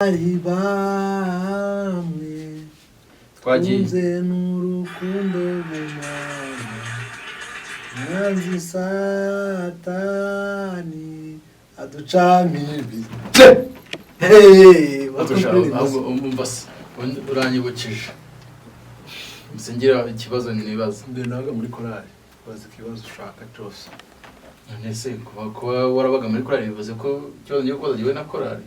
Bari bamwe Twagiye. Twunze n'urukundo rw'Imana, mwanzi Satani aducamo ibice. Hey, Ahubwo umva se, uranyibukije, ngira ikibazo nibaza. Mbere nabaga muri korali, bazi ikibazo ushaka cyose. None se kuba warabaga muri korali bivuze ko ikibazo ngiye kubaza gihuye na korali?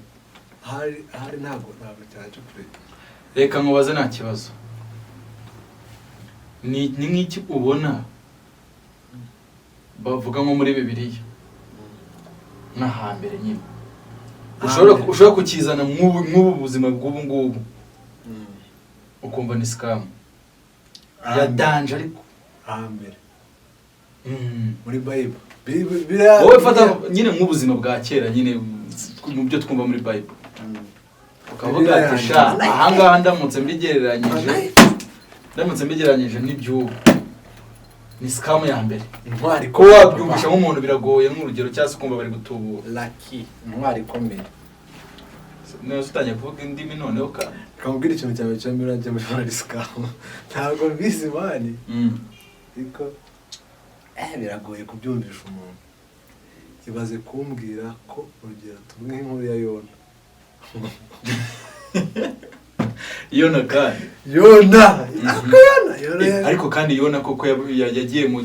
Hari ntabwo cyaje kure. Reka nkubaze, nta kibazo. Ni nk'iki ubona bavuga nko muri Bibiliya n'ahambere nyine ushobora kukizana nk'ubu buzima bw'ubu ngubu, ukumva ni scam ya danger, ariko Hambere muri Bible. Wowe fata nyine nk'ubuzima bwa kera nyine, mu byo twumva muri Bible, ukavuga ati: "Sha, ahangaha ndamutse mbigereranyije n'iby'ubu, ni scam ya mbere." Intwari. Ko wabyumvisha nk'umuntu biragoye, nk'urugero, cyangwa se ukumva bari gutubura. Lucky, intwari ikomeye. Neza, utangiye kuvuga indimi noneho kandi. Kamubwira ikintu cyawe cya mbere njya muri ari scam, ntabwo mbizi, man, ariko biragoye kubyumvisha umuntu. Ibaze kumbwira ko, urugero, tuvuge nk'inkuru ya Yona. Yona kandi. Yona, ariko Yona Ariko kandi Yona koko yagiye mu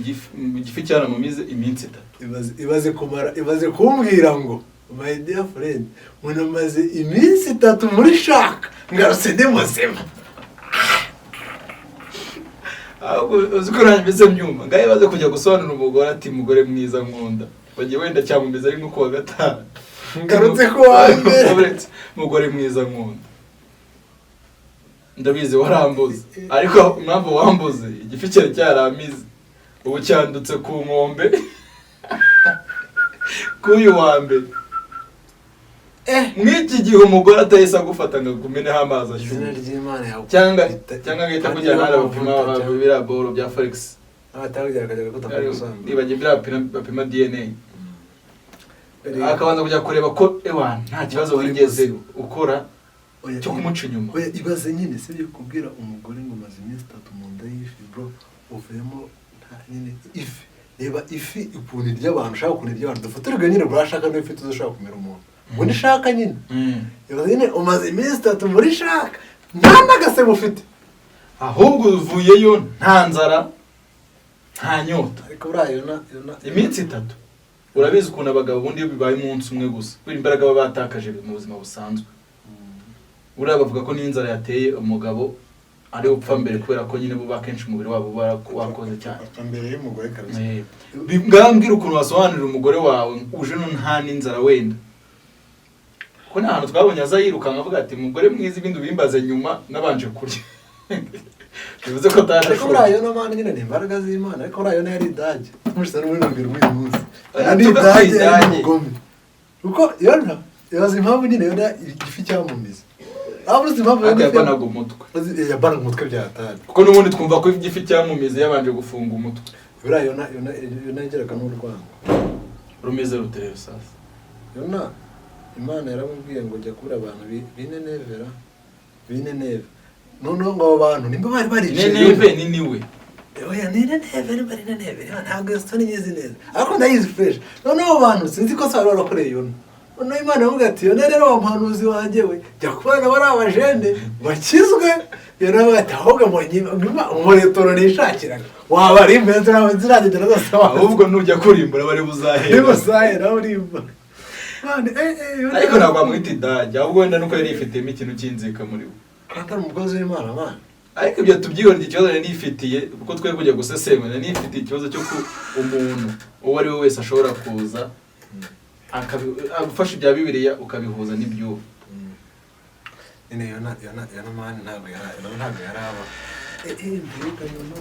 gifi cyaramumize iminsi 3. Ibaze kumara, ibaze kumbwira ngo: "My dear friend, umuntu amaze iminsi 3 muri shark, ngarutse ndi muzima." Ahubwo uzi ko nanjye mbese mbyumva ngaho? Ibaze kujya gusobanura umugore ati: "Mugore mwiza nkunda," bagiye wenda cyamumize ari nko kuwa gatanu. Ngarutse ku wa mbere. Uretse, "Mugore mwiza nkunda, ndabizi warambuze, ariko impamvu wambuze, igifi cyari cyaramize, ubu cyandutse ku nkombe k'uyu wa mbere." Mw'iki gihe umugore atahise agufata ngo agumeneho amazi Izina ashyushye ry'Imana yawe. cyangwa agahita akujyana hariya bapima biriya boro bya forex. Abatabwira akajya gufata. Nibagiwe biriya bapima DNA, akabanza kujya kureba ko ewa nta kibazo wigeze ukora cyo kumuca inyuma. Oya, ibaze nyine, sibyo, kubwira umugore ngo maze iminsi 3 mu nda y'ifi, bro, uvuyemo nta nyine ifi. Reba ifi ukuntu irya abantu, ushaka ukuntu irya abantu, dufate urugero nyine, burashaka n'ifi tuzashobora kumera umuntu ngo nishaka nyine. Ibaze nyine umaze iminsi 3 muri shark, nta n'agasebo ufite. Ahubwo uvuyeyo nta nzara, nta nyota. Ariko buriya Yona Iminsi 3, urabizi ukuntu abagabo ubundi iyo bibaye umunsi umwe gusa, kubera imbaraga baba batakaje mu buzima busanzwe, buriya bavuga ko n'inzara yateye umugabo ari upfa mbere, kubera ko nyine bo akenshi umubiri wabo uba wakoze cyane. Apfa mbere y'umugore kabisa. Ngambwira ukuntu wasobanurira umugore wawe uje no nta n'inzara wenda, kuko nta hantu twabonye aza yirukanka avuga ati: "Mugore mwiza, ibindi ubimbaze nyuma, nabanje kurya." Bivuze ko ataje Ariko buriya ashonje. Yona, man, nyine ni imbaraga z'Imana. Ariko buriya Yona yari idage, mushyize n'ubundi mbwira uyu munsi. Oya, Yari tuve ku idage, yari idage. umugome, kuko Yona, ibaza impamvu nyine Yona igifi cyamumize, aho uzi impamvu Ariko Yona yabanaga umutwe. Yabanaga umutwe byatari. Kuko n'ubundi twumva ko igifi cyamumize yabanje gufunga umutwe. Buriya Yona yageraga n'urwango. Rumeze rute rero sasa? Yona, Imana yaramubwiye ngo jya kubura abantu b'Inenevera, b'Ineneve. Noneho ngo abo bantu nimba bari bariciye Nineve ni niwe. Oya, ni Nineve, nimba ari Nineve, niba ntabwo iyo story nyizi neza, ariko ndayizi fresh. Noneho abo bantu sinzi ko se bari barakoreye Yona. Noneho Imana iramubwira ati: "Yona rero, wa muhanuzi wanjye we, jya kubana bari abajene bakizwe." Yona aravuga ati: "Ahubwo umuretoro nishakiraga waba ari impenzi nawe ziragenda zose." Ahubwo nujya kurimbura bari buzahera. Ntibuzahera urimba. Man, Yona Ariko ntabwo wamwita idage, ahubwo wenda nuko yari yifitiyemo ikintu cy'inzika muri we. Kandi ari umukozi w'Imana, man. Ariko ibyo tubyihorera. Ikibazo nari nifitiye, kuko twe kujya gusesengura, nari nifitiye ikibazo cyo ku umuntu uwo ari we wese ashobora kuza agufasha ibya Bibiliya ukabihuza n'iby'ubu. Nyine Yona, man, ntabwo yari aba mbega Yona.